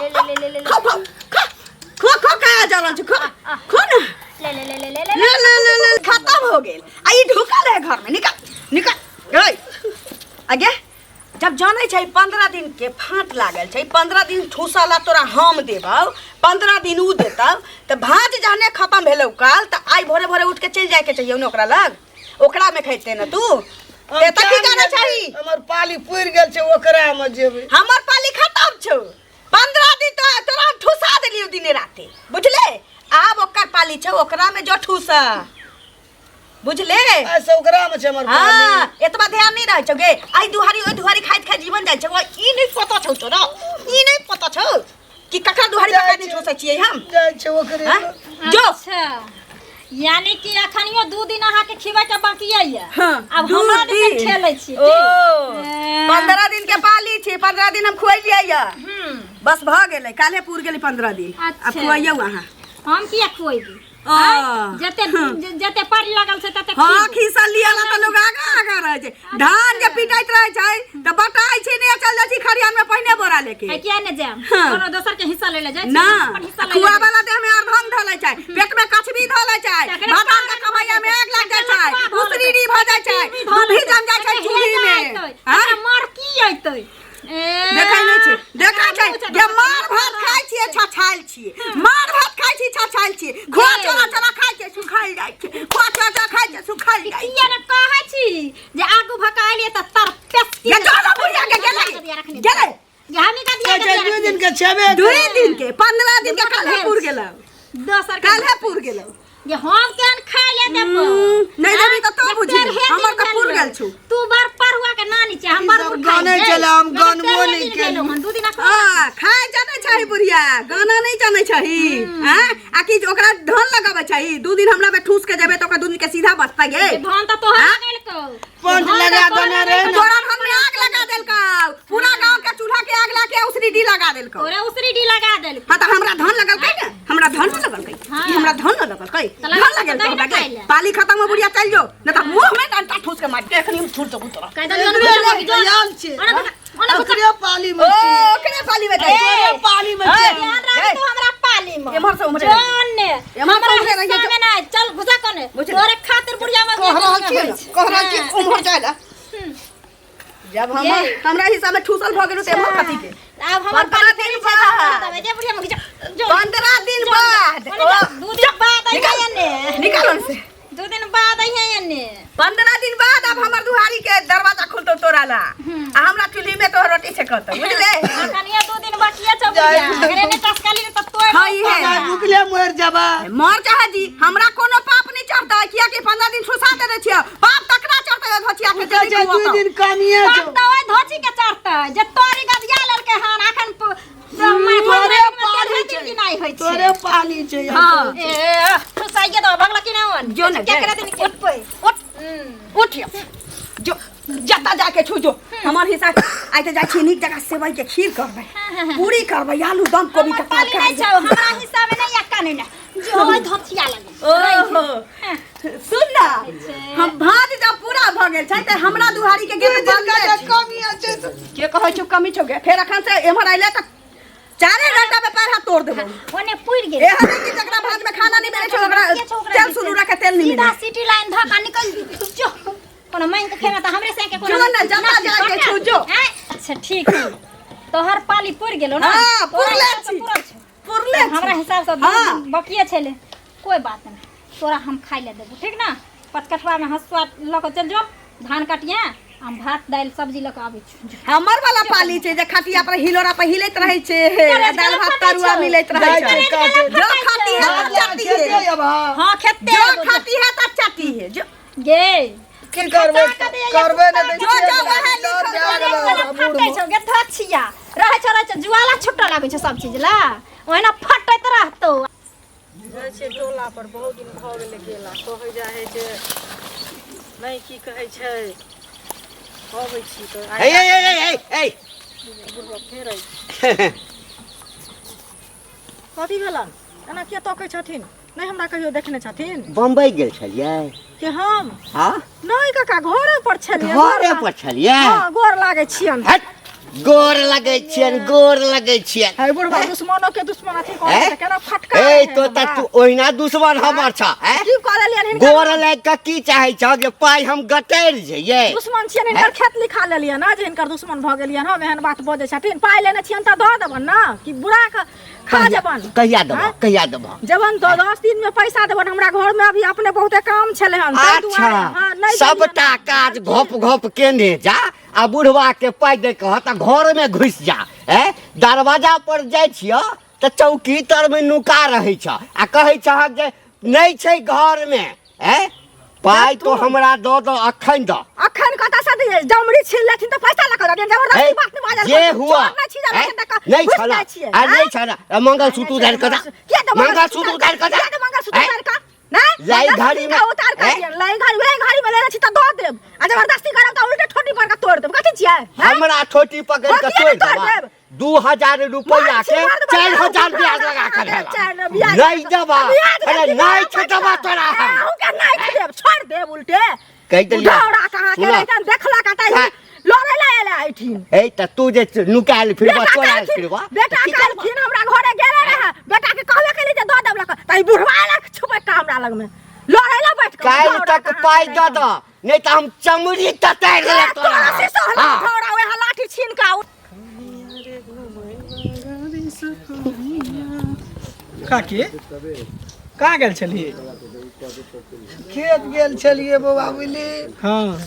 खो ले ले ले ले खो खो खो खो खो कहाँ जा रहल छी खो खो ना ले ले ले ले ले ले ले ले ले ले खत्म हो गेल आ ई ढुकल है घर में निकल निकल ओए आगे जब जानै छै 15 दिन के फाँट लागल छै 15 दिन ठूसला तोरा हम देबौ 15 दिन ऊ देतौ तऽ भाँज जहने खत्म भेलौ काल तऽ आइ भोरे भोरे उठ के चलि जायके चाहिए ने ओकरा लग ओकरा में खैते ने तू हम ते तऽ की जान जानै गेलियै, चाही हमर पाली पुरि गेल छै ओकरा मे जेबै हमर पाली खत्म छौ 15 दिन तो तोरा हम ठुसा देलियौ दिने राते बुझले आब ओकर पाली छौ ओकरा में जो ठुसा बुझले ऐसे ओकरा मे छै हमर पाली हाँ एतबा ध्यान नहीं रहै छौ गे आइ दुहारी ओइ दुहारी खाइत खाइत जीवन जाइ छौ ई नहीं पता छौ तोरा ई नहीं पता छौ कि ककरा दुहारी पर नहीं ठोसै छियै हम जाइ छै ओकरे हाँ? जो अच्छा यानी कि अखनियो दू दिन अहाँ के खिबै के बाकी ये हाँ, अब दू हमरा दिसन दिन। खेलै छी ओ 15 दिन के पाली छी 15 दिन हम खुएलियै या बस भऽ गेलै काल्हे पुर गेलै 15 दिन आब अच्छा। खुआइयौ अहाँ हम किया खुएबी ओ। जते जते पारी लागल छै तते हाँ खिबू। खीसा लिया ला तऽ लोग आगा आगा रहै छै धान जे पिटाइत रहै छै तऽ बटाइ छै ने चल जाइ छी खरिहान में पहिने बोरा लेके है किया ने जायब हाँ। कोनो दोसर के हिस्सा ले ले जाइ छी ना अपन हिस्सा ले ले खुआ जाइ वाला देह में अर्धंग धऽ लै छै पेट में कछबी धऽ लै छै तकरे भातार के कमैया में आग लाग जाइ छै लकवा धऽ उसरी लेतै, भऽ जाइ छै टीवी धऽ दूभी लेतै, जम जाइ छै तकरे चूल्ही हेजा में अयतै, हाँ? तकरा मार की अयतै ए, देखै नहि छै देखै छै मुँह जे मार भात खाइ छियै छछायल छियै मार भात खाइ छी छछायल छियै खोआ चोरा चोरा खाइ छियै सुखायल जाइ छै खोआ चोरा चोरा खाइ छियै सुखायल जाइ छै किया ने कहै छी जे आगू भका एलियै तऽ तर पेस्ती ये जो ना बुढ़िया के गेलै गेलै जे हमी का दिया कहै छै दू दिन के छेबे दुई दिन के 15 दिन के काल्हे पुर गेलौ दोसर के काल्हे पुर गेलौ जे हम केहन खाय ले देबो नहीं देबी तऽ तू बुझी, हमर तऽ पुर गेल छौ। तू बड़ पढ़ुआ के नानी छै हम ई बड़ सब मूर्ख गानै छलै, हम गानबो नहि केलहुँ। दू दिन आ खाय जानै छही बुढ़िया गाना नहीं जानै छही हैं आ कि ओकरा धन लगाबै छही दू दिन हमरा में ठूस के जेबै तऽ ओकरा दू दिन के सीधा बचतै गे धन तऽ तोहर हाँ? लगेलकौ पंच धन तऽ लगा तोहर देने रहे ने। तोरा धन में आग लगा देलकौ पूरा गांव के चूल्हा के आग ला के उसरी डी लगा देलकौ तोरे उसरी डी लगा देलकौ हाँ तऽ हमरा धन लगलकै ने हमरा धन न लगलकै हाँ। ई हमरा धन न लगलकै तऽ धन लगलकै लगलकै तऽ हमरा नहि के खाइ ले। पाली खत्म हो बुढ़िया चल जो न तऽ मुंह में डंटा ठूस के मार के एखनी हम छोड़ देबू तोरा कहि देलियौ ने जो आयल छै ओने घुसा, ओने घुसा। ओकरे पाली में ओ छी ओकरे पाली में जाइ ओकरे पाली में छी ध्यान राख तू हमरा पाली में एम्हर से उम्हरे जान ने एम्हर से हमरा उम्हरे रहिए हिस्सा में नहीं चल घुसा कोने बुझल। तोरे खातिर बुढ़िया में कह रहल छियै ने कह रहल छियै उम्हर जाइ ला जब हम ये। हमरा हिस्सा में ठूसल भऽ गेलौ तऽ एम्हर कथी के अब हमर 15 पाली दिन थोड़ी छै, बाद। तब जे बुढ़िया में घुसा जो 15 दिन बाद ओने जा, दू दिन बाद निकाल। अइहे एने निकाल ओने से दू दिन बाद अइहे एने 15 दिन बाद अब हमर दुहारी के दरवाजा खुलतौ तोरा ला आ हमरा चूल्ही में तोहर रोटी छेकतौ बुझले अखनिया दू दिन बाकिए छौ बुढ़िया अगर एने टसकली ने तऽ तोड़ हाँ, ई है। भुखले मरि जाबा मर चाहे जी हमरा कोनो पाप नहीं चढ़तै कियाकि 15 दिन ठुसा देने छियै पाप तकरा चढ़तै ओहि धोचिया के कहै जे छै नहि दू खुआतौ। दिन कमिए पाप छौ तऽ ओहि धोची के चढ़तै जे तोरी गदिया लेलकै हन अखन तोरे पाली छै नहि होइ छै तोरे पाली छै हाँ। ए ठुसाइए दो भगला कि नहि जो ने, केकरा दिन उठ उठ उठ यौ। जो जता जाके छू जो हमर हिस्सा आइ तऽ जाइ छी नीक जगह सेवई के खीर करबै पूरी करबै आलू दम कोबी के हमर पाली तरकारी नहि छौ हमरा हिस्सा में नहि अक्का नहि ने जो ओहि धोचिया लगे ओहो सुन ना हम भात जब पूरा भऽ गेल छै तऽ हमरा दुहारी के गेट बंद का कमी छै तऽ के कहै छौ कमी छौ गे फेर अखन से एम्हर अइले तऽ चारे घंटा में पैर हाथ तोड़ देबो ओने पुरि गेल एहन नहि कि जकरा भात में खाना नहीं मिले छै ओकरा तेल सुनूरा के तेल नहीं सीधा मिले सिटी लाइन धऽ के निकल जो कोनो मांगि के खेमे तऽ हमरे से के कोनो जो ना, जमा जाके छू जो। आँय? अच्छा ठीक है तोहर पाली पुरि गेलो ना हाँ, तोरा पुरले हिसाब से छी। पुरल छौ। पुरले हमरा हिसाब से हाँ। बकिए छलै कोई बात नहीं तोरा हम खाइ ले देबो ठीक ना पचकठवा में हंसुआ लऽ कऽ चल जो धान कटिया हम भात दालि सब्जी लऽ कऽ आबै छी हमर वाला पाली छै जे खटिया पर हिलोरा पर हिलैत रहै छै आ दालि भात तरुआ मिलैत रहै जाइ छै छै काटे। जो खाती है तो चटी है अब हाँ। हाँ खेते जो एगो जो। खाती है तो चटी है जो गे की करबै करबै ने तऽ जो जो वएह लिखल जा गेलै केना फटै छौ गे धछिया रहै छौ रहै छौ जुआला छुट्टा लागै छौ सब चीज ला ओहिना फटैत रहतौ जाइ छियै टोला पर बहुत दिन भऽ गेलै गेला कहै जाइ हइ जे नहि की कहै छै अबै छी तऽ हे हे हे हे हे बुढ़बा फेर अइ कथी भेलन एना किया तकै छथिन नहि हमरा कहियो देखने छथिन बम्बई गेल छलियै के हम हाँ नहि काका घरे पर छलियै घरे पर छलियै हँ गोर लागै छियनि हट गोर लगै छियनि, गोर लगै छियनि। है बुढ़बा दुश्मनो के दुश्मन अथी कऽ हैं? देलकै, केना फटका ए रहै तो तऽ हमरा। तू ओहिना दुश्मन हमर छ, हैं? की कऽ देलियनि हिनकर? गोर लागि कऽ की चाहै छह जे पाइ हम गटरि जइयै? दुश्मन छियनि हिनकर, खेत लिखा लेलियनि ने जे हिनकर दुश्मन भऽ गेलियनि। हम एहन बात बजै छथिन? पाइ लेने छियनि तऽ दऽ देबनि ने कि बुढ़ा कऽ खा जेबनि? कहिया देबह, कहिया देबह? जेबनि तऽ 10 दिन में पैसा देबनि। हमरा घर में अभी अपने बहुते काम छलै हन, ताहि अच्छा दुआरे, हाँ, नहि सबटा देलियनि। काज घप घप केने जा आ बुढ़वा के पाइ दे कह तऽ घर में घुसि जा। हैं, दरवाजा पर जाइ छियह तऽ चौकी तर में नुका रहै छह आ कहै छहक जे नहि छै घर में। हैं, पाइ तो हमरा दऽ दऽ, अखन दऽ। अखन कतऽ से दियै? जमरी छीन लेथिन तऽ पैसा लऽ कऽ दऽ दियनि? जबरदस्ती हे, बात नहि बाजल जे करू। हुआ चोर नहि छी जे हैं? लऽ कऽ नहि घुसि छला जाइ छियै, आ नहि हैं? छला आ मंगलसूत्र उधारि कऽ दऽ। किया तऽ मंगलसूत्र उधारि कऽ दऽ। किया तऽ मंगलसूत्र हैं? उधारि कऽ? नहि, लाई मंगलसूत्र घड़ी में- उतार कऽ हैं? दियनि। लाई घड़ी, वही घड़ी में लेने छी तऽ दऽ देब आ जबरदस्ती करब तऽ उल्टे ठोटी पर कऽ तोड़ि देब। कथी छियै, हैं? हमरा ठोटी पकड़ि हँ, कऽ किया तोड़ि नहि तोड़ि देबा? देब? 2000 रुपैआ मार छी, के मार देबै, 4000 मार ब्याज देबै, लगा कऽ मार देबा। चारि ब्याज नहि देबा। ब्याज अरे देबै, नहि पैसा। छुटबा तोरा हम। अहूँके नहि देब, छोड़ि देब उल्टे। कहि देलियै। बुढ़ौरा कहाँ के सुनऽ। रहितन, देखलक आ तै हाँ। लड़ै लए एलै एहिठिन। हे तऽ तू जे नुकायल फिरबा, बेटा चोरायल कहलखिन- फिरबा, बेटा तऽ की करबा? कहलखिन, हमरा घरे गेले रहे, बेटा के कहबे केली जे दऽ देब लऽ कऽ, तऽ ई बुढ़वा एलक छुपैक कऽ हमरा लगमे लड़ै लए बैठ कऽ। काल्हि बुढ़ौरा तक कहाँ पाइ के दऽ दऽ, नहि तऽ हम चमड़ी ततारि लेब तोरा। तोरा से सहला हाँ। बुढ़ौरा ओएह लाठी छीन कऽ आउ। काकी, कहाँ गेल छलियै? खेत गेल छलियै बौआ, बुझली? हाँ।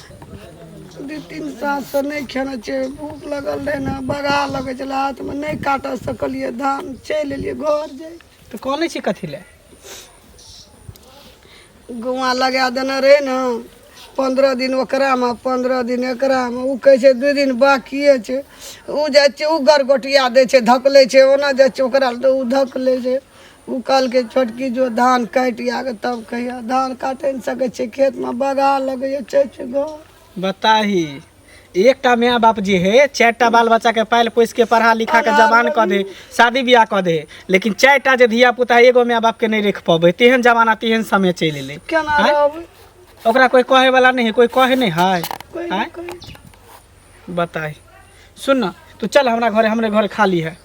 2-3 साँझसँ नहि खेने छै, भूख लगल रहै ने, बगा लगै छलै हाथमे, नहि काटऽ सकलियै धान, चलि एलियै घर जाइ। तऽ कनै छी कथी लए? गौआँ लगा देने रहै ने, 15 दिन ओकरामे, 15 दिन एकरामे। ओ कहै छै 2 दिन बाकिए छै। ओ जाइ छियै, ओ गरगोटिया दै छै, धकलै छै। ओना जाइ छियै ओकरा तऽ ओ धकलै छै। ओ कहलकै छोटकी जो धान काटि आके तब कहिया। धान काटि नहि सकै छियै, खेतमे बगा लगैए, चलि छै घर। बताही, एकटा माय बाप जे है 4टा बाल बच्चा के पालि पोसि के पढ़ा लिखा के जवान कऽ दे, शादी बियाह कऽ दे, लेकिन 4टा जे धिया पुता है, एगो माय बाप के नहि रखि पबै। तेहन जमाना तेहन समय चलि एलै। केना आँय? रहबै? ओकरा कोई कहे वाला नहीं है, कोई कहे नहीं है। कोइ आँय? नहि कहै छै। बताही, सुन ना, तू चल हमरा घरे, हमरे घर खाली है।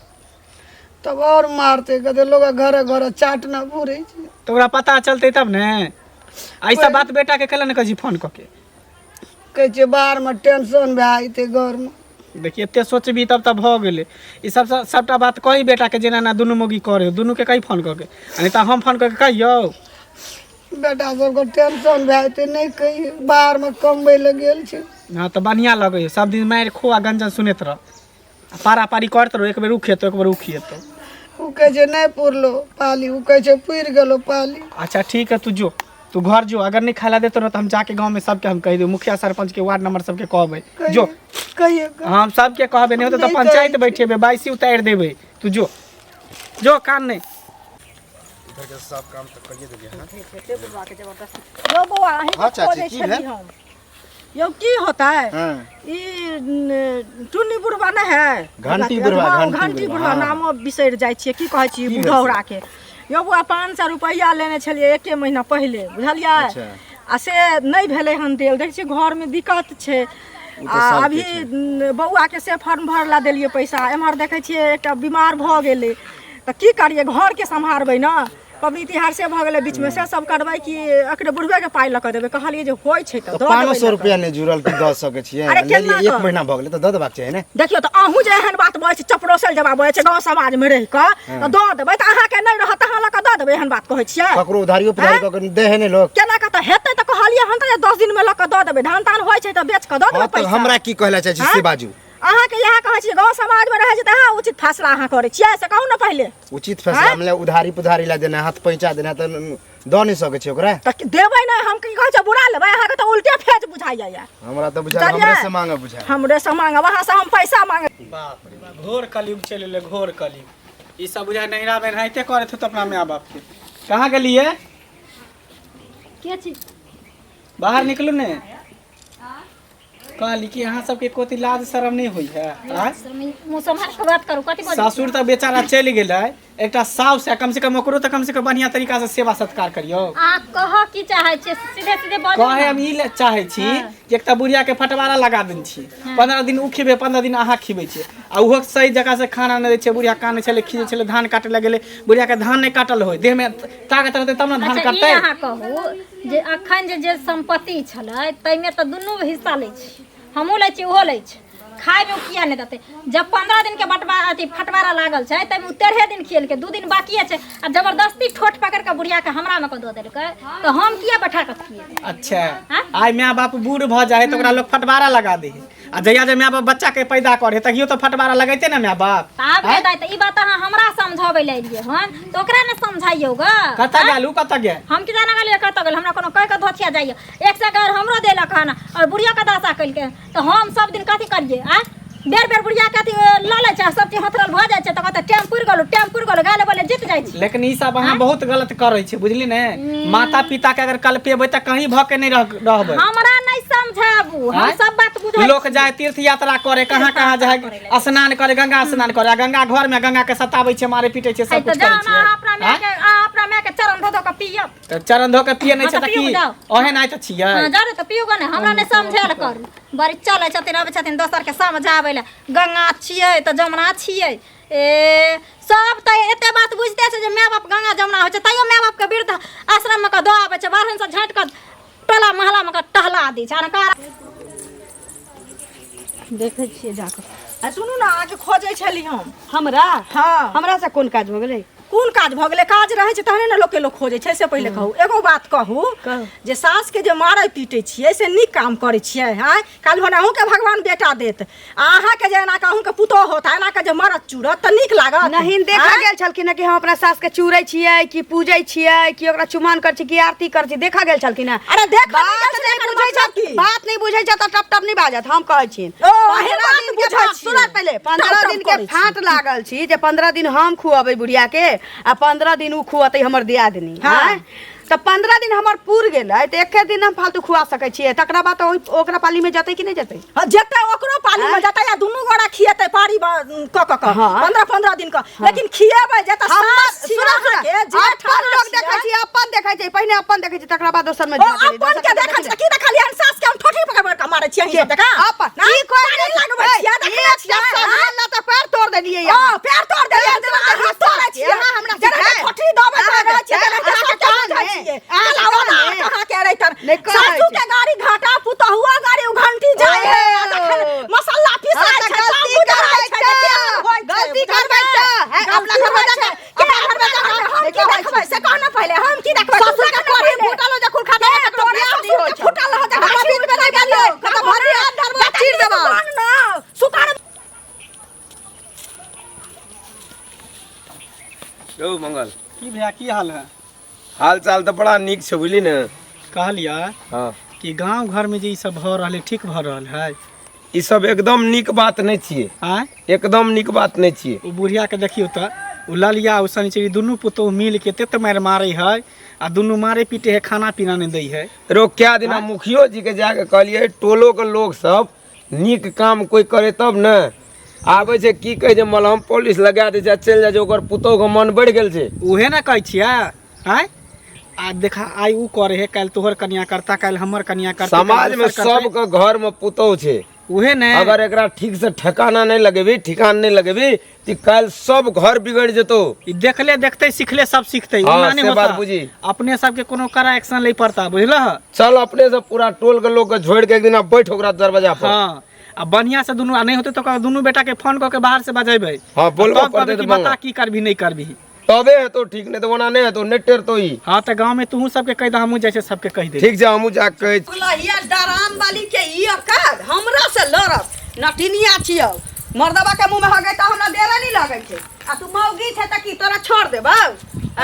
तब आओर मारतै, कहतै लोग घरे घरे चाटना घुरै छै। तऽ ओकरा पता चलतै तब ने। ऐसा बात बेटा के कहले ने कहै छी फोन कऽ के? कहै छियै बाहरमे टेंशन भए जेतै घरमे। देखिए, एते सोचबी तब तऽ भऽ गेलै। ई सब सबटा बात कही बेटा के, जेना एना दुनू मौगी करे, दुनू के कही फोन कऽ के, आ नहि तऽ हम फोन कऽ के कहियौ। बेटा सबके टेंशन भए जेतै, नहि कहियै, बाहरमे कमबै लए गेल छै। हँ तऽ बढ़िआँ लगैए। सब दिन मारि खो आ गंजन सुनैत रह आ पारा पारी करैत रहो, एक बेर उ खेतौ, एक बेर उ खिएतौ। ओ कहै छै नहि पुरलो पाली, ओ कहै छै पुरि गेलो पाली। अच्छा ठीक है, तू जो, तू घर जो। अगर नहीं खाला देतो ना तो हम जाके गांव में सबके हम कह देब, मुखिया सरपंच के वार्ड नंबर सबके कहबै। जो। कहियै। हम सबके कहबै, नहीं होतै तऽ नहि पंचायत कहै। बैठेबै, बाइसी उतारि देबै। तू जो, जो, कान नहि। यौ बौआ, अहीं हाँ, के चाची, खोजै की छली भेल? हम। यौ की होतै, हाँ। ई टुन्नी बुढ़वा नहि है? घंटी बुढ़वा, हाँ, घंटी घंटी बुढ़वा, बुढ़वा, हाँ। नामो बिसरि जाइ छियै। की कहै छी की भेल बुढ़ौरा के? यौ बौआ, 500 रुपैआ लेने छलियै एके महीना पहिले, बुझलियै? अच्छा। आ से नहि भेलै हन देल। देखै छियै घरमे दिक्कत छै। ओ तऽ आ सबके अभी छै। बौआके से फॉर्म भर ला देलियै पैसा। एम्हर देखै छियै एकटा बीमार भऽ गेलै, तऽ की करियै? घरके सम्हारबै ने, पबनी तिहार से भऽ गेलै बीचमे, से सब करबै कि एकरे बुढ़बेके पाइ लऽ कऽ देबै? कहलियै जे होइ छै तऽ तऽ दऽ 500 देबै लऽ कऽ। रुपया नहि जुड़ल कि दऽ सकै छियै? अरे लेलियै केना एक कऽ? महीना भऽ गेलै तऽ दऽ देबाक चाही ने। देखियौ तऽ अहूँ जे एहन बात बजै छी, चपरोसल जवाब बजै छै, गाँव समाजमे रहि कऽ तऽ दऽ देबै तऽ अहाँके नहि रहत तऽ अहाँ लऽ कऽ दऽ देबै? एहन बात कहै छियै? ककरो उधारियो पुधारी कऽ के दै है ने लोक। केना कऽ तऽ हेतै? तऽ कहलियै हन तऽ जे 10 दिनमे लऽ कऽ दऽ देबै, धान तान होइ छै तऽ बेच कऽ दऽ हँ देबै तऽ पैसा। हमरा की कहै लए चाहै छी से आँय? बाजू। अहाँके इएह कहै छी, गाँव समाजमे रहै छै तऽ अहाँ उचित फैसला अहाँ करै छियै, से कहू ने पहिले। उचित फैसला आँय? मतलब उधारी पुधारी लए देना, हाथ पैंचा देना, तऽ दऽ नहि सकै छी ओकरा? तऽ देबै नहि? हम की कहै छै, बुरा लेबै? अहाँके तऽ उल्टे फेज बुझाइया। हमरा तऽ बुझायल बुझलियै? हमरे से मांगे बुझायल। हमरे से मांगब, अहाँ से हम पैसा मांगब। बाप रे बाप, घोर कलयुग चलि एलै, घोर कलयुग। ई सब बुझाइ नैहरा मे एनाहिते करैत होत अपना माय बाप के। कहाँ गेलियै? के छी? बाहर निकलू ने। कहली कि अहाँ सबके कोती लाज शरम नहि होइ है? आँय? मुँह सम्हार के बात करू, कथी बजै? ससुर तऽ बेचारा चलि गेलै, एकटा साउस है, कम से कम ओकरो तऽ कम से कम बढ़िया तरीका से सेवा सत्कार करियौ। अहाँ कहऽ की चाहै छियै, सीधे सीधे बाजू। कहे हम ई ले चाहै छी कि एकटा बुढ़िया के फटवारा लगा देने छी, 15 दिन उ खिबै, 15 दिन अहाँ खिबै छियै, आ ओहो सही जगह से खाना नहि दै छै। बुढ़िया कानै छलै, खीजै छलै, धान काटै लए गेलै, बुढ़िया के धान नहि काटल होय, देह में ताकत रहतै तब ने धान अच्छा, ई काटतै। अहाँ कहू जे अखन जे जे सम्पत्ति छलै ताहिमे तऽ दुनू हिस्सा लै छी, हमहूँ लै छी ओहो लै छै, खायमे ओ किया नहि देतै? जब 15 दिनके बँटवा अथी फटवारा लागल छै ताहिमे ओ 13 दिन खिएलकै, 2 दिन बाकिए छै, आ जबरदस्ती ठोठ पकड़ि कऽ बुढ़ियाके हमरामे कऽ दऽ देलकै, तऽ हम किया बैठा कऽ खिएबै? अच्छा, आँय? आइ माय बाप बूढ़ भऽ जाइ है तऽ ओकरा लोक फटवारा लगा दै है, आ जहिया जे माय बाप बच्चा के पैदा करे तहियो तऽ फटवारा लगैते ने माय बाप। तऽ आब के दाइ, तऽ ई बात अहाँ हमरा समझाबै लए एलियै हन तऽ ओकरा ने समझाइयौ ग। कतऽ गेल उ, कतऽ गेल? हम की जाना गेलियै कतऽ गेल, हमरा कोनो कहि कऽ धोथिया जाइए। एक सए गारि हमरो देलक हन आओर बुढ़ियो के दशा केलकै, तऽ हम सब दिन कथी करियै? आँय, बेर बेर बुढ़िया के अथी लऽ लै छै, सब चीज हथरल भऽ जाइ छै, तऽ कहतै टाइम पुरि गेलौ, टाइम पुरि गेलौ, गाले बोले जीत जाइ छी। लेकिन ई सब अहाँ बहुत गलत करै छी, बुझली ने? माता पिता के अगर कलपेबै तऽ कहीं भऽ के नहि रहबै। हमरा नहि समझाबू, हम आँय? सब बात बुझै लोक छी। जाय तीर्थ यात्रा करे, कहाँ कहाँ जाय स्नान करे, गंगा स्नान करे, आ गंगा घर में गंगा के सताबै छै, मारे पीटे छै, है सब तऽ कुछ जाउ करै ने छियै। अहाँ अपना माय आँय? के, अहाँ अपना माय के चरण धो धो कऽ पियब। तऽ चरण धो के पिए नहि हाँ, छै तऽ तऽ की पियू जाउ। ओहन आइ तऽ छियै। हाँ, जाउ ने तऽ पियू गो ने, हमरा नहि समझायल करू। बड़ी चलै छथिन अबै छथिन दोसरके समझाबै लए, गंगा छियै तऽ जमुना छियै। ए सब तऽ एते बात बुझिते छै जे माय बाप गंगा जमुना होइ छै, तैयो माय बापके वृद्ध आश्रममे कऽ दऽ आबै छै, बारहन से झाँटि कऽ टोला महलामे कऽ टहला दै छै। अनकार देखै छियै जाकऽ। आ सुनू ने, अहाँके खोजै छली हम। हमरा? हँ। हमरा से कोन काज भऽ गेलै? कोन काज भऽ गेलै? काज रहै छै तहने ने लोकके लोक खोजै छै, से पहिले कहू। एगो बात कहू कहू। जे सासके जे मारै पीटै छियै से नीक काम करै छियै? आँय, काल्हि भने अहूँके भगवान बेटा देत आ अहाँके जे एना कऽ अहूँके पुतोह होत आ एना कऽ जे मरत चूरत तऽ नीक लागत? नहीं देखा आँय? गेल छलखिन कि हम अपना सास के चूरै छियै कि पूजै छियै कि ओकरा चुमान करै छियै कि आरती करै छियै, देखा गेल छलखिन हँ? अरे देखा बात नहि गेल छलै, नहि एकर बुझै मतलब छै, की? बात नहि बुझै छै तऽ टप टप नहि बाजत, हम कहै छी। ओ, अहीं 15 बात दिन के बुझै फाँट- छियै। सुनऽ पहिले, 15 टप टप दिन के करै छी। फाँट लागल छी जे 15 दिन हम खुअबै बुढ़िया के आ 15 दिन उ खुअतै हमर दियादनी। हाँ। आँय? तऽ 15 दिन हमर पुर गेलै तऽ एके दिन हम फालतू खुआ सकै छियै, तकरा बाद तऽ ओकरा पाली में जेतै कि नहि जेतै? हाँ, जेतै, ओकरो पाली में आँय? जेतै आ दुनू गोरा खिएतै पारी कऽ कऽ कऽ हाँ। 15-15 दिन कऽ, लेकिन खिएबै जे तऽ हमर सास छी सुनऽ, सुनऽ, अहाँके, जेठ अपन अहाँ लोक छियै। देखै छी, अपन देखै छी, पहिने अपन देखै छी तकरा बाद दोसर में ओ जाय छै, अपन दोसर के के देखै देखै छी, की देखलियै हन? सास के हम ठोठी पकड़ पकड़ कऽ मारै छियै अहीं सब जकाँ? अपन ना? की कोइ पारी लगबै छियै, देखने एक छियै, चप्पल आँय? मारला तऽ पैर तोड़ देलियै ओ अहाँ। पैर तोड़ देलियै, पैर जेना तोड़ अहाँ देलियै तोड़ै सास के, छियै। अहाँ हमरा जेना सिखायब? ठोठी दबै अहाँ तऽ रहै छियै, के- तेना अहाँके सबके कान बुझै में? छियै। अहाँके चलाओ कान ना, में? कहाँ के रहितन? नहि कहै सासू छी। के गाड़ी घाटा, पुतहुआ गाड़ी उ घंटी जाइ है, आ तखन मसाला हाँ, पिसाइ तऽ छै, गलती साबुन करबै डराइ छै, तऽ केहन होइ छै, गलती बुझलियै? करबै तऽ, हैं, अपना गलती घरमे होइ जाके छै। के अपना घरमे जाके हम नहि की कहै देखबै छी। से कह ने पहिले, हम की देखबै? ससुर के तू देखने कोढ़ी पहिले। फूटल हो जखन खाता के तकरो तोरे बियाह नहि ससुर होइ के छौ। फूटल हो जखन हमरा बीच में नहि गेलियै, कतऽ भरि हाथ धरबो चीर देबौ। ना सुतार। यौ मंगल। की भैया, की हाल है? हाल चाल तऽ बड़ा नीक छै, बुझली ने? कहलियै हाँ कि गांव घर में जे ई सब भऽ रहल है, ठीक भऽ रहल है? ई सब एकदम नीक बात नहि छियै। आँय? एकदम नीक बात नहि छियै। ओ बुढ़िया के देखियौ तऽ ओ ललिया ओ शनिचरी दुनू पुतोहु मिल के तेत मारि मारै है आ दुनू मारे पीटे है, खाना पीना नहि दै है। रो क्या दिना मुखियो जी के जाके कहलियै, टोलो के लोग सब नीक काम कोइ करे तब ने आबै छै। की कहै छै, मलहम पॉलिश लगा दै छै आ चलि जाइ छै, ओकर पुतोहु के मन बढ़ि गेल छै। उहे ने कहै छियै। आँय, आ देखा आइ उ करे है, काल्हि तोहर कनिया करता, काल्हि हमर कनिया करता। समाज में सबके घर में पुतोहु छै। उहे ने। अगर एकरा ठीक से ठेकाना नहि लगेबी, ठिकान नहि लगेबी तऽ काल्हि सब घर बिगड़ि जेतौ। ई देखले देखते सिखले सब सीखते। हाँ, ओना नहीं से होता। बात बुझी। अपने सबके कोनो कड़ा एक्शन ले पड़ता, बुझलह? चल, अपने से पूरा टोल के लोग के छोड़ के एक दिना बैठ ओकरा दरवाजा पर। हाँ, आ बढ़िया से दुनू, आ नहीं होते तो ओकरा दुनू बेटा के फोन कऽ के बाहर से बजेबै। हाँ, बोलबऽ आ तब पड़तै कहबै तऽ कि बता मंगल। की करबी नहि करबी, तबे हेतौ ठीक, नहि तऽ ओना नहि हेतौ, नहि टेरतौ ई। हाँ, तऽ गाँव में तूहू सबके कहि दह, हमहूँ जाइ छियै सबके कहि दे। ठीक छै, हमहूँ जाके कहै छी। लहिया डराम वाली के ई औकात हमरा से लड़ब? नटिनिया छियौ, मर्दबा के मुंह में हगै तऽ हमरा देरे नहीं लगै छै, आ तू मौगी छै तऽ की तोरा छोड़ देबौ?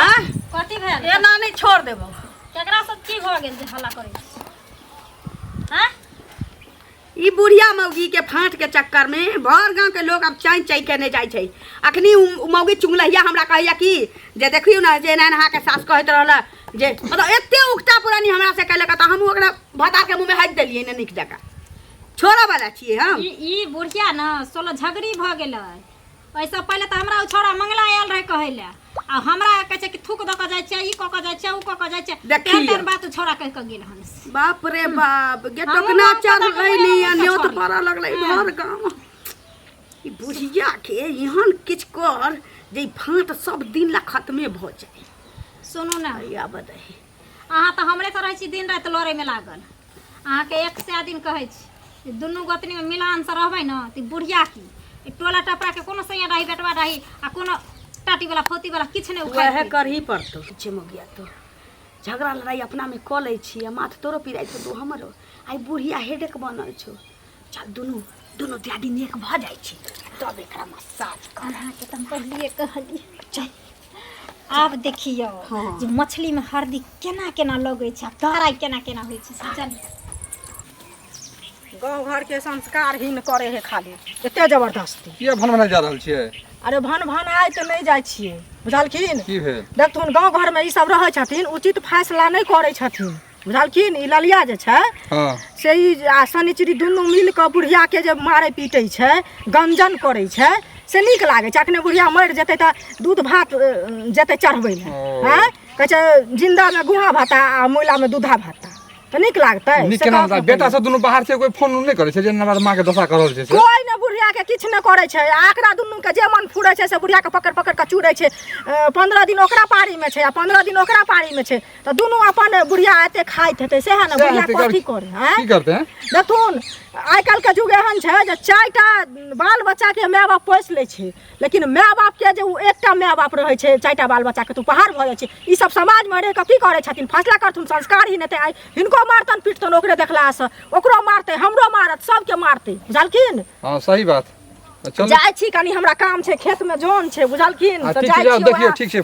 आँ? कथी भेल? एना नहीं छोड़ देबौ। केकरा सब की भऽ गेल जे हल्ला करै छी? आँय? ई बुढ़िया मौगी के फाँट के चक्कर में भर गांव के लोग अब चाय चाय के नहीं जाइ छै। अखनी उ मौगी चुंगलहिया हमरा कहैया कि जे देखियौ ने जे एना अहाँके सास कहैत रहल जे मतलब एते उकटा पुरानी हमरा से केलक, तऽ हमहूँ ओकरा भतार के मुँह में हटि देलियै ने। नीक जकाँ छोड़ऽ वाला छियै हम? ई ई बुढ़िया ने सोलह झगड़ी भऽ गेलै। एहिसँ पहिले तऽ हमरा ओ छौड़ा मंगला आयल रहै कहै लए। आ हमरा कहै छै कि थूक दऽ कऽ जाइ छियै, ई कऽ कऽ जाइ छियै, ओ कऽ कऽ जाइ छियै। देखियौ। तेहन तेहन बात छौड़ा कहि कऽ गेल हन। बाप रे बाप गे, हमहूँ टोकना गाम चढ़ पता कऽ गइली आ हमहूँ न्योत छोड़ली। पड़ऽ लगलै भर गाम। ई बुढ़िया के एहन किछु कर जे ई फाँट सब दिन ला खत्मे भऽ जाय। सुनू ने, आबऽ दही। अहाँ तऽ हमरे से रहै छी दिन राति लड़ैमे लागल। अहाँके एक सए दिन कहै छी जे दुनू गोतनीमे मिलानसँ रहबै ने तऽ ई बुढ़िया की, ई टोला टपराके कोनो सैया डाही बेटवा डाही आ कोनो टाटीवला फौतीवला किछु नहि उखाड़ि वएह पेतै। करही पड़तौ छे मगिया। तो झगड़ा लड़ाइ अपनामे कऽ लै छी आ माथ तोरो पिराइ छौ तू हमरो। आइ बुढ़िया हेडेक बनल छौ। चल दुनू दुनू दियादिनी एक भऽ जाइ छी तब एकरा मसाज कर। अहाँके तऽ हम पहिलिए कहलियै। चल आब देखियौ जे मछलीमे हरदी केना केना लगै छै आ तराइ केना केना होइ छै से। चल गाँव घरके संस्कारहीन करे है खाली एते जबरदस्ती। किया भन भनाइ जा रहल छियै? अरे भन भनाइ तऽ नहि जाइ छियै, बुझलखिन? की भेल? देखथुन, गाँव घरमे ई सब रहै छथिन, उचित फैसला नहि करै छथिन, बुझलखिन? ई ललिया जे छै से ई आ शनिचरी दुनू मिल कऽ बुढ़ियाके जे मारै पीटै छै, गंजन करै छै, से नीक लागै छै। अखने बुढ़िया मरि जेतै तऽ दूध भात जेतै चढ़बै लए। आँय, कहै छै जिन्दामे गुहा भाता आ मुइलामे दूधा भाता, तऽ नीक लागतै? नीक से केना कहब हेतै? ने। बेटा सब दुनू बाहर छै, कोइ फोन उन नहि करै छै जे हमरा माँ के दशा कर रहल छै से? कोइ ने बुढ़िया के किछु नहि करै छै आ एकरा दुनू के जे मन फुरै छै से बुढ़िया के पकड़ि पकड़ि कऽ चूरै छै। 15 दिन ओकरा पारीमे छै आ 15 दिन ओकरा पारीमे छै, तऽ दुनू अपन बुढ़िया एते खाइत हेतै सएह ने। सएह बुढ़िया हेतै, कथी करे? आँय, की करतै? देखथुन, आइ काल्हिके युग एहन छै जे 4टा बाल बच्चाके माय बाप पोसि लै छै, लेकिन माय बापके जे ओ एकटा माय बाप रहै छै 4टा बाल बच्चाके तऽ ओ पहाड़ भऽ जाइ छै। ई सब समाजमे रहि कऽ की करै छथिन? फैसला करथुन, संस्कार ही हेतै। आइ हिनको मारतनि पीटतनि, ओकरे देखलासँ ओकरो मारतै, हमरो मारत, सबके मारतै, बुझलखिन? हँ, सही बात। तऽ चलू। जाइ छी, कनि हमरा काम छै, खेतमे जन छै, बुझलखिन? हँ, तऽ ठीक छै, जाइ जाउ छी। देखियौ। उएह ठीक छै।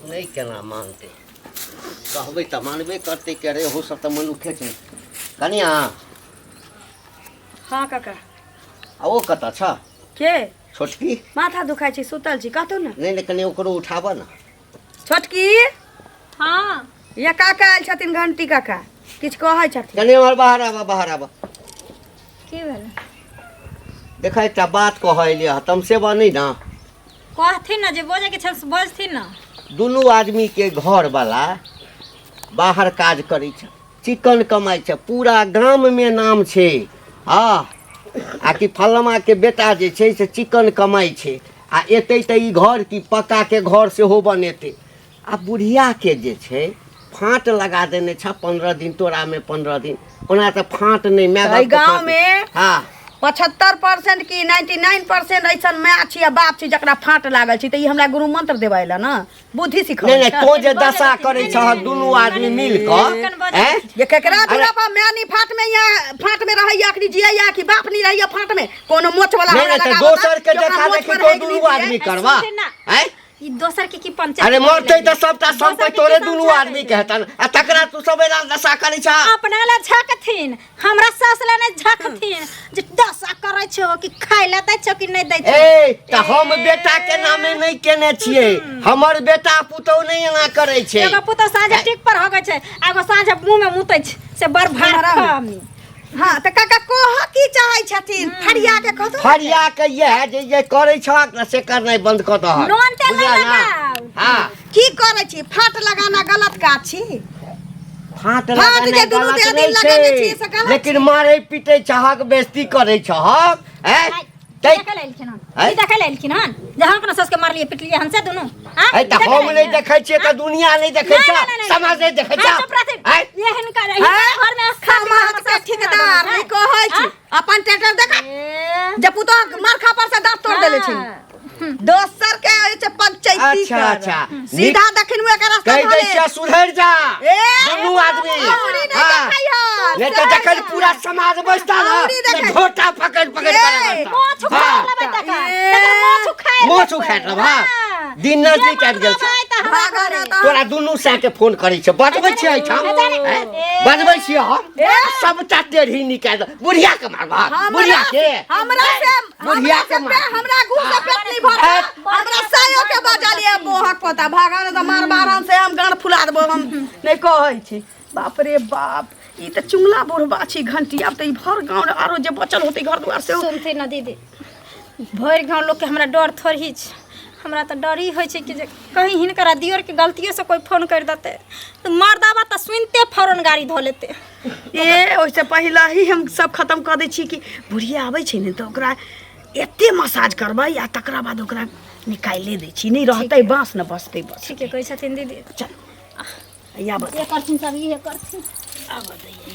नहि, केना मानतै? कहबै तऽ मानबे करतै के रे, ओहो सब तऽ मनुखे छै। कनिया। हँ काका। आ ओ कतऽ छ? के? छोटकी। माथा दुखाइ छै, सुतल छी, कहतौ ने। नहि नहि, कनि ओकरो उठाबऽ ने। छोटकी। हँ। या काका आयल छथिन, घंटी काका किछु कहै छथिन। कनि एम्हर बाहर आबऽ, बाहर आबऽ। की भेलै? देख, एकटा बात कहऽ एलियै हँ, तमसेबऽ नहि ने? कहथिन ने, जे बजैके छै से बजथिन ने। दुनू आदमीके घरवला बाहर काज करै छै, चिकन कमाइ छै, पूरा गाममे नाम छै। हँ, आ कि फलमाके बेटा जे छै से चिकन कमाइ छै आ एतै तऽ ई घर की पक्काके घर सेहो बनेतै। आ बुढ़ियाके जे छै फाँट लगा देने छ, 15 दिन तोरामे, 15 दिन ओना तऽ फाँट नहि माय तऽ एहि बापके फाँट। गाँवमे हँ 75% कि 99% ऐसन माय छी आ बाप छी जकरा फाँट लागल छी। तऽ ई हमरा गुरु मंत्र देबऽ अयला ने, बुद्धि सिखबै नहि नहि, तो जे दशा करै छह दुनू आदमी मिल कऽ, आँय? जे केकरा दूरा पर माय नहीं फाट में या फाट में रहैया, अखनी जियैया कि बाप नहीं रहैया फाट में, कोनो मोच वाला नहि हमरा नहि, तऽ लगाबऽ दोसर के कि ओकरा देखा मोच देखी पर तो रहै कि दुनू नहीं जियै। आदमी करबा, सुनथिन ना। आँय? ई दोसर के की पंचायत अरे मरतै तऽ सबटा दोसर सम्पत्ति के तोरे की दुनू समझा आदमी के हेतन आ तकरा तू सब एना दशा करै छह। अपना ला झकथिन, हमरा सास ला नहि झकथिन जे दशा करै छौ कि खाय ला दै छौ कि नहि दै छौ। ए तऽ हम बेटा के नामे नहि केने छियै, हमर बेटा पुतहु नहि एना करै छै। एगो पुतहु साँझे टिक पर होगै छै आ एगो साँझे मुँह में मुतै छै, से बड़ भार खामी। हाँ तऽ काका कह की चाहै छथिन, फरिया के कहतो। फरिया के इएह जे जे करै छहक ने से करनाइ बंद कऽ दहक। नोन तेल नहि बुझलह ने? लगाउ। हँ। की करै छी? फाट लगाना गलत काज छी? फाट फाट लगानाइ जे दुनू गलत दियादिनी नहि लगेने छै, छियै से गलत। लेकिन मारै पीटै छहक, बेइज्जती करै छहक, ऐं? तै देखै लए एलखिन हन? आँय? ई देखै लए एलखिन हन जे हम अपना सासके मारलियै पिटलियै हन से दुनू? आँय? ऐ तऽ देखै हम लए नहि एलखिन? देखै छियै तऽ दुनिया नहि देखै नहि, छै, नहि, नहि, समाज नहि देखै छै। हाँ, चुप रहथिन। ऐं? ये हिनकर हिनकर घरमे समाज के ठेकेदार नहि कहै छी, अपन ट्रैक्टर देखा ए, जे पुतोह मारखा पर से दांत तोड़ देले छै। दोसर के होइ छै पंचायती। अच्छा, कर। अच्छा। सीधा दक्षिण मुँह के रास्ता कहि दै धऽ ले। छियै सुधरि जा ए, दुनू आदमी। अउरी नहि हाँ। देखै हन। नहि तऽ जखन पूरा समाज बैसता ने अउरी तऽ देखै। झोटा पकड़ि पकड़ि ए, कऽ रगड़ता। मोछ उखाड़ि हाँ। लेबै तकर। ए, तकर मोछ उखाड़ि मोछ लेबै। उखाड़ि लेबै, हाँ। हाँ। दिन नजदीक आबि गेल छै। जे मन रहबै तऽ हमरा भागल घरे। रहता। तोरा दुनू साँय के फोन करै छै, बजबै छियै एहिठाम, ए, ऐं? बजबै छियै हम, सबटा टेढ़ी निकालि दे। बुढ़िया के मारबह, बुढ़िया के हमरा से बुढ़िया हमरा के से मार। हमरा गुह से पेट नहीं भरता, हमरा सायो के बजलिए बोहक पोता भागा ने तऽ मार बारन से हम गाँड फुला देबो। हम नहि कहै छी। बाप रे बाप, ई तऽ चुंगला बुढ़बा छी घंटी। आब तऽ ई भर गाँव आरो जे बचल होतै घर दुआर से। सुनथिन ना दीदी, भरि गाँव लोकके हमरा डर थोड़ी छै। हमरा तऽ डर ई होइ छै कि जे कहीं हिनकर दियोरके गलतियोसँ कोइ फोन करि देतै तऽ मर्दाबा तऽ सुनिते फौरन गाड़ी धऽ लेतै। ए ओहिसँ पहिले ही हम सब खतम कऽ दै छी कि बुढ़िया आबै छै ने तऽ ओकरा एते मसाज करबै आ तकरा बाद ओकरा निकालिए दै छी, नहि रहतै बाँस ने बसतै बस। ठीके कहै छथिन दीदी। चल आब जे करथिन सब इहे करथिन। आब दैयै।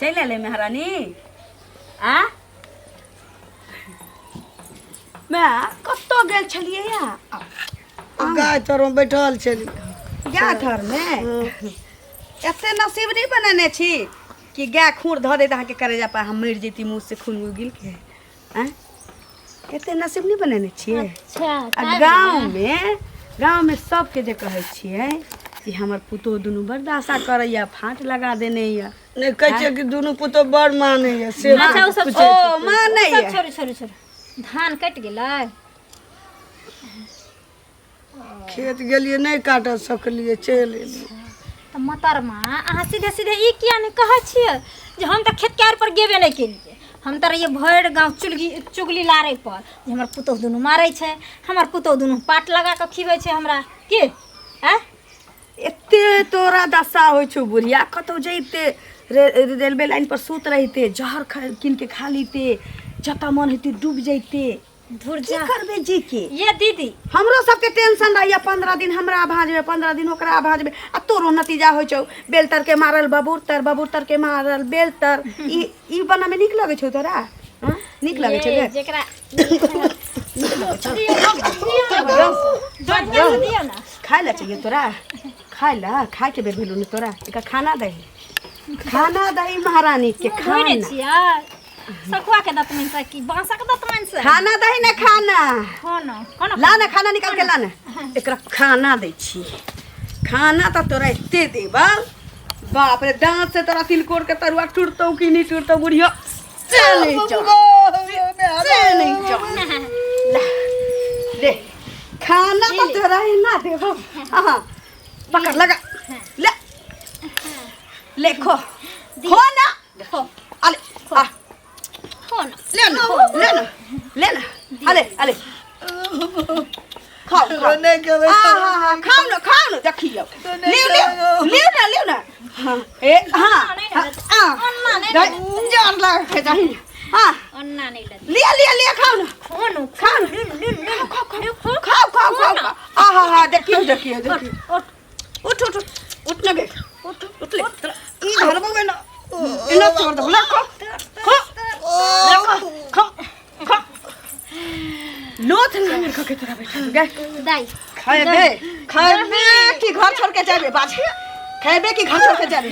चलि एलै महारानी। आ माय कतऽ गेल छलियै या? गाय तरमे बैठल छलियै। गाय थरमे एते नसीब नहि बनेने छी कि गाय खूर धऽ दैत अहाँके करेजा पर हम मरि जैती मुँह से खून उगिल के। आँय एते नसीब नहि बनेने छियै? अच्छा। आ गाँवमे सबके जे कहै छियै कि हमर पुतोह दुनू बड़ दासा करैया, फाँट लगा देने यऽ। नहि कहै छियै कि दुनू पुतोह बड़ मानैया से। अच्छा ओ सब ओ मानैया। सब छोड़ू छोड़ू छोड़ू, धान कटि गेलै? खेत गेलियै नहि काटऽ सकलियै, चलि एलियै। तऽ मोहतरमा अहाँ सीधे सीधे ई किया नहि कहै छियै जे हम तऽ खेत क्यार पर गेबे नहि केलियै, हम तऽ रहियै भरि गाँव चुगली चुगली लारै पर जे हमर पुतोहु दुनू मारै छै, हमर पुतोहु दुनू पाट लगा कऽ खिबै छै हमरा की। आँय एते तोरा दशा होइ छौ बुढ़िया, कतहु जैते रेलवे लाइन पर सुत रहिते, जहर कीन के खा लिते, जतऽ मन हेतै डूबि जैते। धुर की जा करबै जी के। ये दीदी हमरो सबके टेंशन रहैया, 15 दिन हमरा भाँजमे, 15 दिन ओकरा भाँजमे, आ तोरो नतीजा होइ छौ बेलतर के मारल बबूर तर, बबूर तर के मारल बेलतर। ई ई बनऽमे नीक लगै छौ तोरा? हँ नीक लगै छौ ये गे? जेकरा बढ़िया से दियौ ना। खाय लए चाहिए तोरा? खाय लए, खाय के बेर भेलौ ने तोरा? एकर खाना दही, खाना दही महारानी के। धोइ नहि खाना छियै सखुआ के दतमनि से कि बांसक दतमनि से? खाना दही ने, खाना खाना खाना ला ना, खाना निकाल के ला ना, एकरा खाना दै छी। खाना तऽ तोरा एते देबौ, बाप रे दाँत से तोरा तिलकोर के तरुआ टूटतौ कि नहि टूटतौ बुढ़िया से नहीं जान, से नहीं जान। ला, ले खाना तऽ तोरा एना देबौ। हाँ पकड़ लगा ले, ले खो खो ना, खो अले आ खो ना, ले ना, ले ना, ले ना, अले अले खाओ खाओ। नहि खेबै। आ हाँ हाँ खाओ ना, खाओ ना, देखियौ लिउ लिउ लिउ ना, लिउ ना। हाँ ए हाँ नहीं हाँ, लेते। आ अन्ना नहीं नहीं, जोर लगा के जाही। हाँ अन्ना नहीं लेते। लिया लिया लिया, खाओ ना, खो ना, खाओ ना, ले ले ले, खाओ खाओ ले खो खाओ खाओ खाओ खाओ। आ हाँ हाँ देखियौ देखियौ देखियौ। उठ उठ उठ उठ उठ ना गे, उठ उठ ले ई धरबो गे ना, इना तोड़ दो। ला खो खो, ले खो खो खो, लोथ ना खो के तोरा बैठा गे। दाई खेबे खेबे कि घर छोड़ के जाबे? बाज, खेबे कि घर छोड़ के जाबे?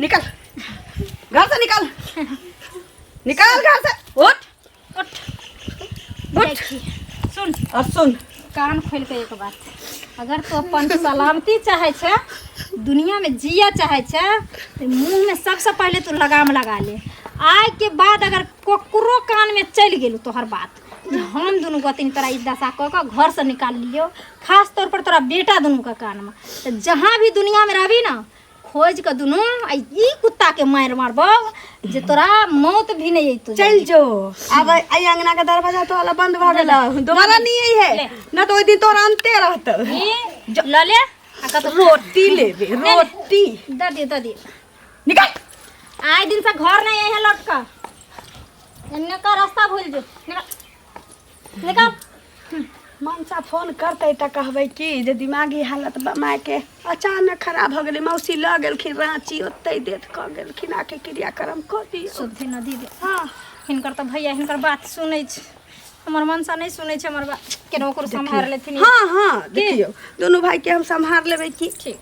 निकल घर से, निकल निकल घर से, उठ उठ उठ। देखी सुन और सुन कान खोल के एक बात, अगर तू अपन सलामती चाहे छै, दुनिया में जिया चाहे छै, तो मुंह में सबसे पहले तू लगाम लगा ले। आय के बाद अगर ककरो कान में चलि गेलू तोहर बात जे हम दुनू गोतिन तोरा ई दशा कऽ कऽ घर से निकाल लियो, खास तौर पर तोरा बेटा दुनू के कान में, तो जहाँ भी दुनिया में रहबी ना खोज के दुनू आ ई कुत्ता के मारि मारबौ जे तोरा मौत भी नहीं अयतौ। चल जो अब आई अंगना के दरवाजा तो वाला बंद भ गेल, दोबारा नहीं आई है ले। ना तो ओइ दिन तोरा अंते रहतौ। ई लऽ ले आ कतौ रोटी लेबे, रोटी दऽ दियौ, दऽ दियौ। निकल। आइ दिन से घर नहीं आई है लौट कर, एन्ने का रास्ता भूल जो, निकल निकल। मनसा फोन करतै तऽ कहबै कि जे दिमागी हालत मायके अचानक खराब भऽ गेलै, मौसी लऽ गेलखिन राँची, ओतहि डेथ कऽ गेलखिन, आके क्रियाक्रम कऽ दियौ। सुनथिन ना दीदी? हाँ हिनकर तऽ भैया हिनकर बात सुनै छै, हमर मनसा नहि सुनै छै हमर बात, केना ओकरो सम्हार लेथिन। हाँ हाँ देखियौ दुनू भाइके हम सम्हार लेबै की। ठीक।